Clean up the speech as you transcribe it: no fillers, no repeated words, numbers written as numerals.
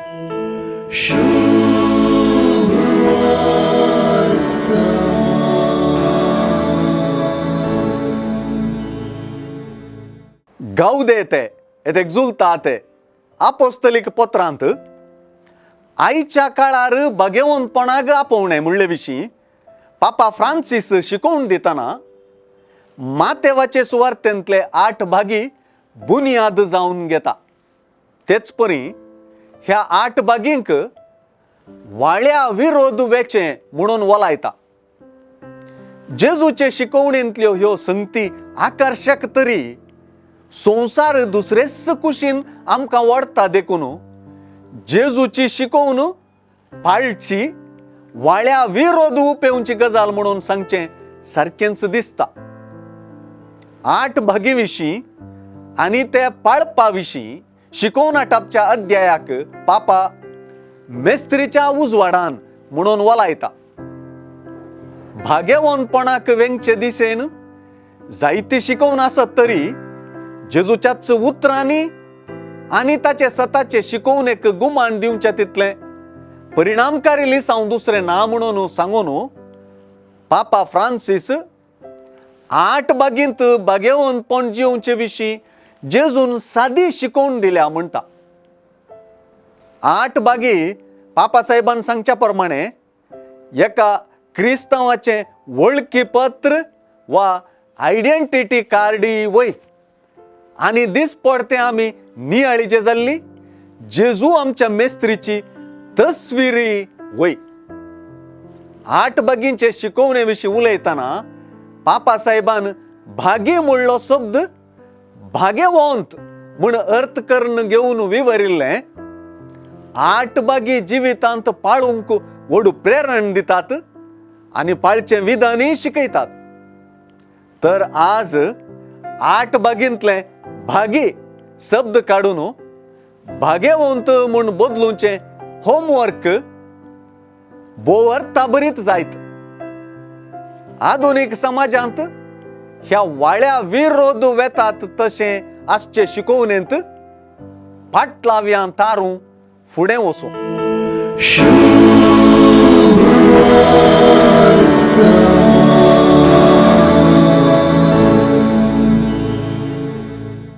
Gaudete et exultate आपोस्तलीक पत्रांत आयच्या काळार भाग्यवंतपणाक आपोवणें म्हणले विशीं पापा फ्रांसीस शिकोवन दितना मातेवाचे सुवार्तेंतले आठ भागी बुनियाद जावन घेता. तेच परी ह्या आठ भागींक वाळ्या विरोध वेचें म्हणून वलायता. जेजूचे शिकवणेंतल्यो ह्यो संगती आकर्शक तरी संवसार दुसरेच कुशीन आमकां ओडटा देखून जेजूची शिकोवन पाळची वाळ्या विरोध उपेवची गजाल म्हणून सांगचें सारकेंच दिसता. आठ भागी विशीं आनी ते पाळपा विशीं शिकोवन आटापच्या अध्यायाक पापा मेस्त्रीच्या उजवाडान म्हणून वलायता. भाग्यवंतपणाक वेंगचे दिसेन जायती शिकोवन आसत तरी जेजूच्याच उतरांनी आनी ताचे सताचे शिकोवणेक गुमान दिवचे तितलें परिणामकारी लिसांव दुसरें ना म्हणून सांगून पापा फ्रांसीस आठ बागींत भाग्यवंतपण जिवचे विशीं जेजून सादी शिकोवन दिल्या म्हणटा. आठ बागी पापा साहेबान सांगच्या प्रमाणे एका क्रिस्तांवाचें वळखीपत्र वा आयडेंटिटी कार्डी वय आनी दीस पडते आमी नियाळीचे जाल्ली जेजू आमच्या मेस्त्रीची तस्विरी वय. आठ बागींचे शिकोवणे विशीं उलयतना पापा साहेबान भागी म्हणलो शब्द भाग्यवंत म्हूण अर्थ करून घेवन विवरिल्लें. आठ बागी जिवितांत पाळूंक व्हड प्रेरण दितात आनी पाळचें विधानूय शिकयतात. तर आज आठ बागींतलें भागी शब्द काडून भाग्यवंत म्हूण बदलुचें होमवर्क भोव अर्थाभरीत जायत. आधुनीक समाजांत ह्या वाळ्या विरोध वेतात तशें आसचे शिकोवणेंत फाटलाव्यां तारूं फुडें वचूं. शुभ